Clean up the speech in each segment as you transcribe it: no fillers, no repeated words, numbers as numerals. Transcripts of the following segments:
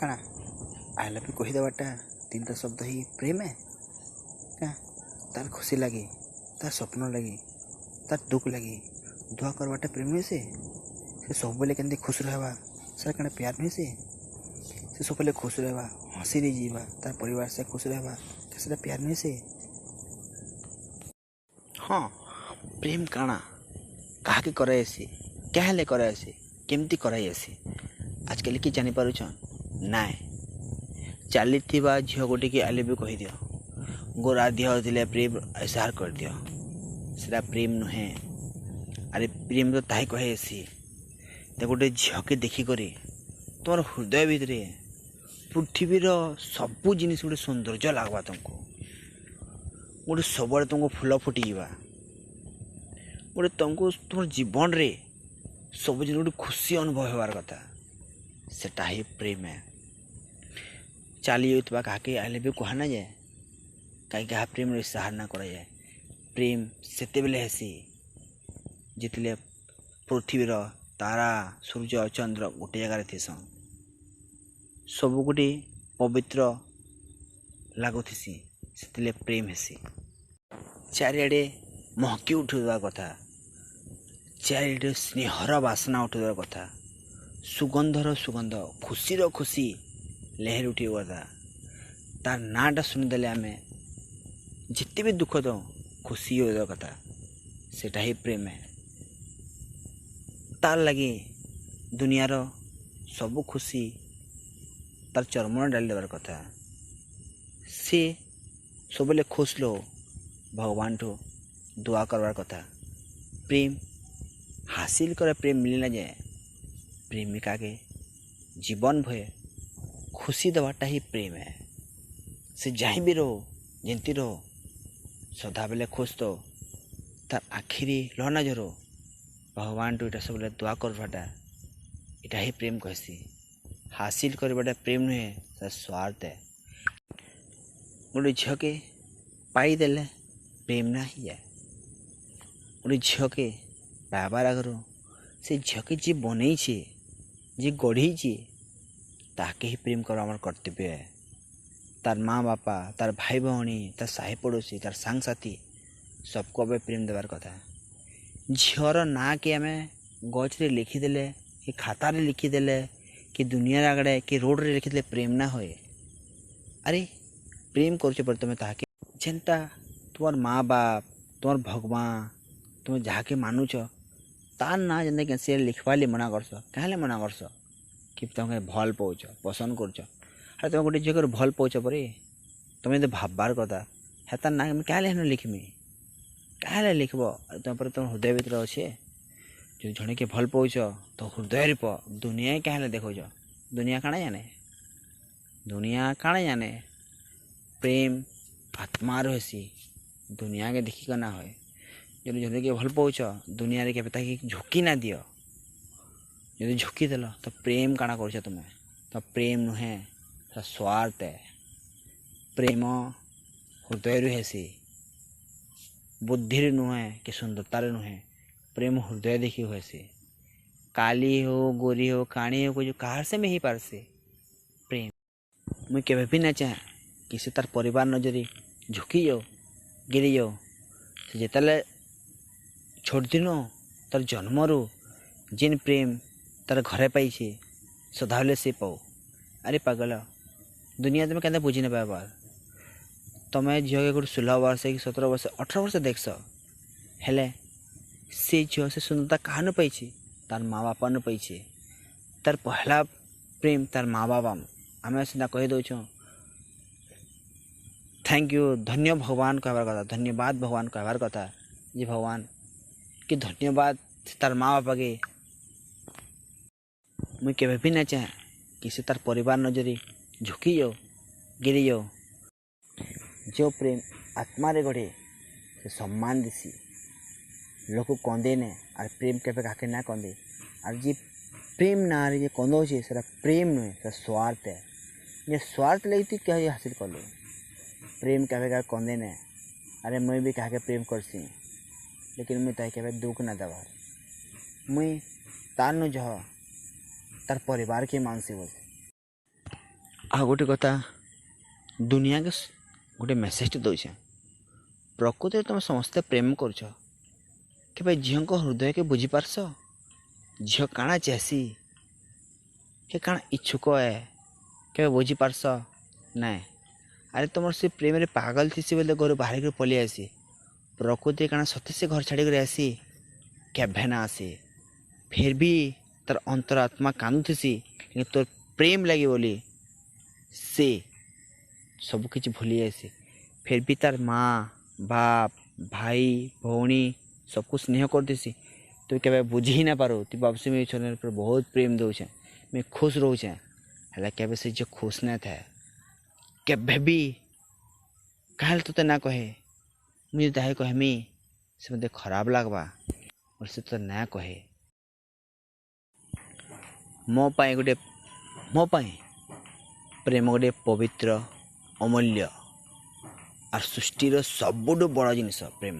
କାଣା I love you କହିଦେବାଟା ତିନିଟା ଶବ୍ଦ ହିଁ ପ୍ରେମ କାଁ? ତାର ଖୁସି ଲାଗି, ତାର ସ୍ୱପ୍ନ ଲାଗି, ତାର ଦୁଃଖ ଲାଗି ଦୁଆ କରବାଟା ପ୍ରେମ ନୁହେଁ? ସେ ସେ ସବୁବେଲେ କେମିତି ଖୁସି ରହିବା, ସେଟା କାଣା ପ୍ୟାର ନୁହେଁ? ସେ ସେ ସବୁବେଲେ ଖୁସି ରହିବା, ହସିରେ ଯିବା, ତାର ପରିବାର ସେ ଖୁସି ରହିବା, ସେଟା ପ୍ୟାର ନୁହେଁ? ସେ ହଁ, ପ୍ରେମ କାଣା, କାହାକେ କରାଯାଏସି, କାଁ ହେଲେ କରାଯାଏସି, କେମିତି କରାଯାଏସି, ଆଜକାଲି କିଏ ଜାଣିପାରୁଛନ୍? ନାଇଁ। ଚାଲିଥିବା ଝିଅ ଗୋଟିକେ I love you କହିଦିଅ, ଗୋରା ଦିହ ଥିଲେ ପ୍ରେମ ଇସାର କରିଦିଅ, ସେଟା ପ୍ରେମ ନୁହେଁ। ଆରେ ପ୍ରେମ ତ ତାହିଁ କହେସି ତ ଗୋଟେ ଝିଅକେ ଦେଖିକରି ତୁମର ହୃଦୟ ଭିତରେ ପୃଥିବୀର ସବୁ ଜିନିଷ ଗୋଟେ ସୌନ୍ଦର୍ଯ୍ୟ ଲାଗ୍ବା ତମକୁ, ଗୋଟେ ସବୁଆଡ଼େ ତୁମକୁ ଫୁଲ ଫୁଟିଯିବା, ଗୋଟେ ତମକୁ ତୁମର ଜୀବନରେ ସବୁ ଜିନିଷ ଗୋଟେ ଖୁସି ଅନୁଭବ ହେବାର କଥା, ସେଟା ହିଁ ପ୍ରେମ। ଚାଲି ଯାଉଥିବା କାହାକେ I love you କୁହା ନାଯାଏ, କାହିଁ କାହା ପ୍ରେମର ଇସାହାର ନା କରାଯାଏ। ପ୍ରେମ ସେତେବେଲେ ହେସି ଯେତେବେଲେ ପୃଥିବୀର ତାରା, ସୂର୍ଯ୍ୟ, ଚନ୍ଦ୍ର ଗୋଟେ ଜାଗାରେ ଥିସନ୍, ସବୁ ଗୋଟେ ପବିତ୍ର ଲାଗୁଥିସି, ସେତେବେଲେ ପ୍ରେମ ହେସି। ଚାରିଆଡ଼େ ମହକି ଉଠୁଥିବା କଥା, ଚାରିଆଡ଼େ ସ୍ନେହର ବାସ୍ନା ଉଠୁଥିବା କଥା, ସୁଗନ୍ଧର ସୁଗନ୍ଧ, ଖୁସିର ଖୁସି ଲେହେର ଉଠିବା କଥା, ତାର ନାଁଟା ଶୁଣିଦେଲେ ଆମେ ଯେତେ ବି ଦୁଃଖ ଦଉ ଖୁସି ହେଉଥିବା କଥା, ସେଟା ହିଁ ପ୍ରେମ। ତାର୍ ଲାଗି ଦୁନିଆର ସବୁ ଖୁସି ତାର ଚରମଣ ଡାଲି ଦେବାର କଥା। ସେ ସବୁବେଳେ ଖୁସ୍ ରହୁ, ଭଗବାନଠୁ ଦୁଆ କରବାର କଥା। ପ୍ରେମ ହାସିଲ କରେ ପ୍ରେମ ମିଳି ନା ଯାଏ, ପ୍ରେମିକାକେ ଜୀବନ ଭଏ ଖୁସି ଦେବାଟା ହିଁ ପ୍ରେମ। ସେ ଯାହିଁ ବି ରହୁ, ଯେମିତି ରହୁ, ସଦାବେଳେ ଖୁସ୍ ରହୁ, ତାର ଆଖିରେ ଲହ ନା ଝରୁ, ଭଗବାନଠୁ ଏଇଟା ସବୁବେଳେ ଦୁଆ କରବାଟା ଏଇଟା ହିଁ ପ୍ରେମ କହେସି। ହାସିଲ କରିବାଟା ପ୍ରେମ ନୁହେଁ, ସେଟା ସ୍ୱାର୍ଥ। ଗୋଟେ ଝିଅକେ ପାଇଦେଲେ ପ୍ରେମ ନା ହେଇଯାଏ। ଗୋଟେ ଝିଅକେ ପାଇବାର ଆଗରୁ ସେ ଝିଅକେ ଯିଏ ବନେଇଛେ, ଯିଏ ଗଢ଼ିଛେ, ତାହାକେ ହିଁ ପ୍ରେମ କରିବା ଆମର କର୍ତ୍ତବ୍ୟ। ତାର ମା ବାପା, ତାର ଭାଇ ଭଉଣୀ, ତାର ସାହି ପଡ଼ୋଶୀ, ତାର ସାଙ୍ଗସାଥି ସବକୁ ଏବେ ପ୍ରେମ ଦେବାର କଥା। ଝିଅର ନାଁକେ ଆମେ ଗଛରେ ଲେଖିଦେଲେ କି ଖାତାରେ ଲେଖିଦେଲେ କି ଦୁନିଆର ଆଗରେ କି ରୋଡ଼ରେ ଲେଖିଦେଲେ ପ୍ରେମ ନା ହୁଏ। ଆରେ ପ୍ରେମ କରୁଛ ପରେ ତୁମେ ତାହାକେ ଯେନ୍ତା ତୁମର ମା ବାପ, ତୁମର ଭଗବାନ, ତୁମେ ଯାହାକେ ମାନୁଛ ତାର ନାଁ ଯେନ୍ତା ସେ ଲିଖବାର୍ ଲାଗି ମନା କରସ, କାହେଲେ ମନା କରସ? କି ତମେ ଭଲ ପାଉଛ, ପସନ୍ଦ କରୁଛ। ଆରେ ତୁମେ ଗୋଟେ ଝିଅକେ ଭଲ ପାଉଛ ପରେ ତୁମେ ଯଦି ଭାବବାର କଥା ହେତାର ନାଁ ମୁଇଁ କାହେଲେ ହେନ ଲିଖମି, କାହେଲେ ଲିଖବ? ତମ ପରେ ତମ ହୃଦୟ ଭିତରେ ଅଛେ। ଯଦି ଜଣେକେ ଭଲ ପାଉଛ ତ ହୃଦୟରେ ପ, ଦୁନିଆ କାହେଲେ ଦେଖଉଛ? ଦୁନିଆ କାଣା ଜାନେ? ଦୁନିଆ କାଣା ଜାନେ? ପ୍ରେମ ଆତ୍ମାର ହେସି, ଦୁନିଆକେ ଦେଖିକ ନା ହୁଏ। ଯଦି ଜଣେକେ ଭଲ ପାଉଛ ଦୁନିଆରେ କେବେ ତାକେ ଝୁକି ନା ଦିଅ। ଯଦି ଝୁକିଦେଲ ତ ପ୍ରେମ କାଣା କରୁଛ ତୁମେ? ତ ପ୍ରେମ ନୁହେଁ, ସେଟା ସ୍ୱାର୍ଥ। ପ୍ରେମ ହୃଦୟରୁ ହେସି, ବୁଦ୍ଧିରେ ନୁହେଁ କି ସୁନ୍ଦରତାରେ ନୁହେଁ। ପ୍ରେମ ହୃଦୟ ଦେଖି ହୁଏସି। କାଲି ହଉ, ଗୋରି ହଉ, କାଣି ହଉ, କାହାର ସେ ବି ହେଇପାରସି ପ୍ରେମ। ମୁଇଁ କେବେ ବି ନା ଚାହେଁ କି ସେ ତାର ପରିବାର ନଜରେ ଝୁକି ଯାଉ, ଗିରି ଯାଉ। ସେ ଯେତେବେଲେ ଛୋଟ ଦିନ ତାର ଜନ୍ମରୁ ଯେନ୍ ପ୍ରେମ ତାର ଘରେ ପାଇছে, ସଦାବେଳେ ସେ ପାଉ। ଆରେ ପାଗଲ, ଦୁନିଆ ତମେ କେନ୍ତା ବୁଝି ନାଇଁ ପାରବାର୍? ତମେ ଝିଅକେ ଗୋଟେ 16 ବର୍ଷ କି 17 ବର୍ଷ 18 ବର୍ଷ ଦେଖସ, ହେଲେ ସେ ଝିଅ ସେ ସୁନ୍ଦରତା କାହାନୁ ପାଇছে? ତାର ମା ବାପାନୁ ପାଇছে। ତାର ପହଲା ପ୍ରେମ ତାର ମା ବାପା। ଆମେ ସିନା କହିଦେଉଛୁଁ thank you, ଧନ୍ୟ ଭଗବାନ କହିବାର କଥା, ଧନ୍ୟବାଦ ଭଗବାନ କହିବାର କଥା, ଯେ ଭଗବାନ କି ଧନ୍ୟବାଦ ତାର ମା ବାପାକେ। ମୁଇଁ କେବେ ବି ନା ଚାହେଁ କି ସେ ତାର ପରିବାର ନଜରେ ଝୁକି ଯାଉ, ଗିରି ଯାଉ। ଯେଉଁ ପ୍ରେମ ଆତ୍ମାରେ ଗଢ଼େ ସେ ସମ୍ମାନ ଦେସି, ଲୋକ କନ୍ଦେ ନେ। ଆର୍ ପ୍ରେମ କେବେ କାହାକେ ନା କନ୍ଦେ। ଆର୍ ଯେ ପ୍ରେମ ନାଁରେ ଯେ କନ୍ଦଉଛେ ସେଟା ପ୍ରେମ ନୁହେଁ, ସେଟା ସ୍ୱାର୍ଥ। ଯେ ସ୍ୱାର୍ଥ ଲାଗି ତୁଇ କାହିଁ ହାସିଲ କଲୁ? ପ୍ରେମ କେବେ କାହା କନ୍ଦେ ନେ। ଆରେ ମୁଇଁ ବି କାହାକେ ପ୍ରେମ କରସି, ଲେକିନ୍ ମୁଇଁ ତାକେ କେବେ ଦୁଃଖ ନା ଦେବାର୍। ମୁଇଁ ତାର୍ ନୁ ଜହ ତାର୍ ପରିବାରକେ ମାନସି ବୋଲସି। ଆଉ ଗୋଟେ କଥା, ଦୁନିଆକେ ଗୋଟେ ମେସେଜ୍ଟେ ଦଉଛେଁ। ପ୍ରକୃତରେ ତମେ ସମସ୍ତେ ପ୍ରେମ କରୁଛ, କେବେ ଝିଅଙ୍କ ହୃଦୟକେ ବୁଝିପାରସ? ଝିଅ କାଣା ଚାହେସି, କି କାଣା ଇଚ୍ଛୁକ ଏ, କେବେ ବୁଝିପାରସ? ନାଇଁ। ଆରେ, ତମର ସେ ପ୍ରେମରେ ପାଗଲ ଥିସି ବୋଲେ ଘରୁ ବାହାରିକରି ପଲେଇ ଆସି। ପ୍ରକୃତିରେ କାଣା ସତେ ସେ ଘର ଛାଡ଼ିକରି ଆସି? କେଭେ ନା ଆସେ। ଫେର୍ ବି ତାର୍ ଅନ୍ତରାତ୍ମା କାନ୍ଦୁଥିସି, କିନ୍ତୁ ତୋର୍ ପ୍ରେମ ଲାଗି ବୋଲି ସେ ସବୁକିଛି ଭୁଲି ଯାଏସି। ଫେର୍ ବି ତାର୍ ମା, ବାପ, ଭାଇ, ଭଉଣୀ ସବକୁ ସ୍ନେହ କରୁଥିସି। ତୁଇ କେବେ ବୁଝି ହିଁ ନାଇଁ ପାରୁ। ତୁଇ ଭାବସି ମୁଇଁ ଛୋ ଉପରେ ବହୁତ ପ୍ରେମ ଦଉଛେଁ, ମୁଇଁ ଖୁସ୍ ରହୁଛେଁ। ହେଲେ କେବେ ସେ ଝିଅ ଖୁସ୍ ନାଇଁ ଥାଏ କେବେ ବି। କାହେଲେ ତୋତେ ନା କହେ? ମୁଇଁ ଯଦି ତାହାକେ କହେମି, ସେ ମତେ ଖରାପ ଲାଗ୍ବା ବୋଲେ ସେ ତୋତେ ନା କହେ। ମୋ ପାଇଁ ଗୋଟେ, ମୋ ପାଇଁ ପ୍ରେମ ଗୋଟେ ପବିତ୍ର, ଅମୂଲ୍ୟ ଆର୍ ସୃଷ୍ଟିର ସବୁଠୁ ବଡ଼ ଜିନିଷ ପ୍ରେମ।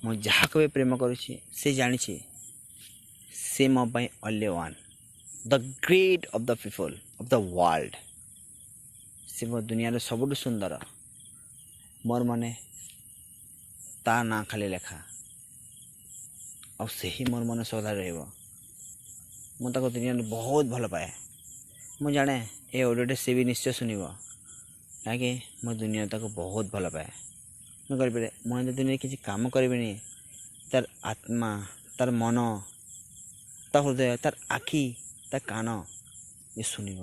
ମୁଁ ଯାହାକୁ ବି ପ୍ରେମ କରୁଛି, ସେ ଜାଣିଛି ସେ ମୋ ପାଇଁ only one, the great of the people of the world। ସେ ମୋ ଦୁନିଆର ସବୁଠୁ ସୁନ୍ଦର। ମୋର୍ ମନେ ତା ନାଁ ଖାଲି ଲେଖା, ଆଉ ସେହି ମୋର୍ ମନେ ସଦା ରହିବ। ମୁଁ ତାକୁ ଦୁନିଆରେ ବହୁତ ଭଲ ପାଏ। ମୁଁ ଜାଣେ ଏ ଅଡ଼ିଓଟା ସେ ବି ନିଶ୍ଚୟ ଶୁଣିବ, କାହିଁକି ମୋ ଦୁନିଆରେ ତାକୁ ବହୁତ ଭଲ ପାଏ। ମୁଁ କରିପାରେ, ମୁଁ ଏମିତି ଦୁନିଆରେ କିଛି କାମ କରିବିନି, ତାର ଆତ୍ମା, ତାର ମନ, ତା ହୃଦୟ, ତାର ଆଖି, ତା କାନ ଏ ଶୁଣିବ।